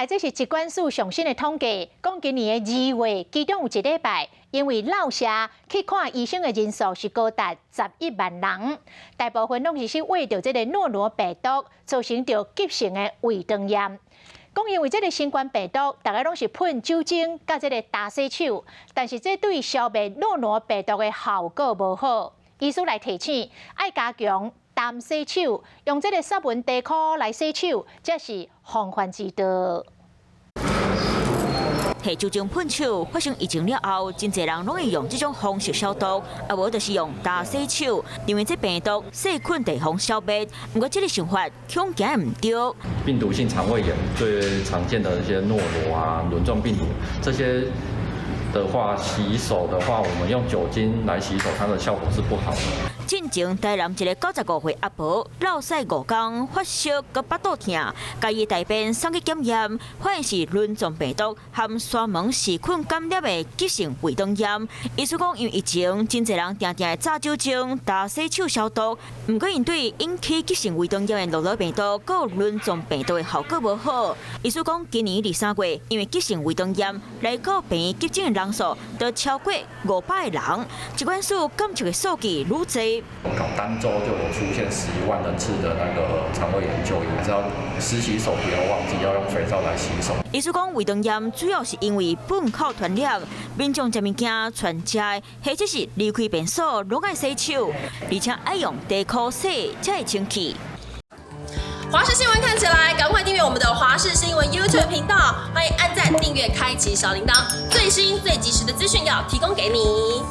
來這是疾管署上新的統計，講今年的2月，其中有一禮拜，因為落瀉去看醫生的人數是高達11萬人，大部分攏是為著這个諾羅病毒造成著急性的胃腸炎。講因為這个新冠病毒，逐家攏是噴酒精佮這个焦洗手，但是這對消滅諾羅病毒的效果無好。醫師來提醒，愛加強淡洗手，用這个殺蚊地箍來洗手，才是防範之道。提酒精噴手，發生疫情了後，真濟人攏會用這種方式消毒，啊無就是用焦洗手，認為這病毒細菌會予消滅。毋過這个想法恐驚毋對。病毒性腸胃炎最常見的一些諾羅啊、輪狀病毒這些的話，洗手的話，我們用酒精來洗手，它的效果是不好的。進前台南一个95歲阿婆，落屎5工，發燒閣腹肚疼，共伊大便送去檢驗，發現是輪狀病毒和沙門氏菌感染的急性胃腸炎。醫師講，因為疫情，真濟人定定會灑酒精、焦洗手消毒，毋過𪜶對引起急性胃腸炎的諾羅病毒閣輪狀病毒的效果無好。醫師講，今年2、3月，因為急性胃腸炎來到病院急診的人數都超過500個人，疾管署監測的數據愈濟。單週就有出現11萬人次的那個腸胃炎就醫，只要濕洗手，不要忘記要用肥皂來洗手。醫師講，胃腸炎主要是因為糞口傳染，民眾食物件傳食的，或者是離開便所攏愛洗手，而且愛用地箍洗才會清氣。華視新聞看起來，趕快訂閱我們的華視新聞 YouTube 頻道，歡迎按讚、訂閱、開啟小鈴鐺，最新最及時的資訊要提供給你。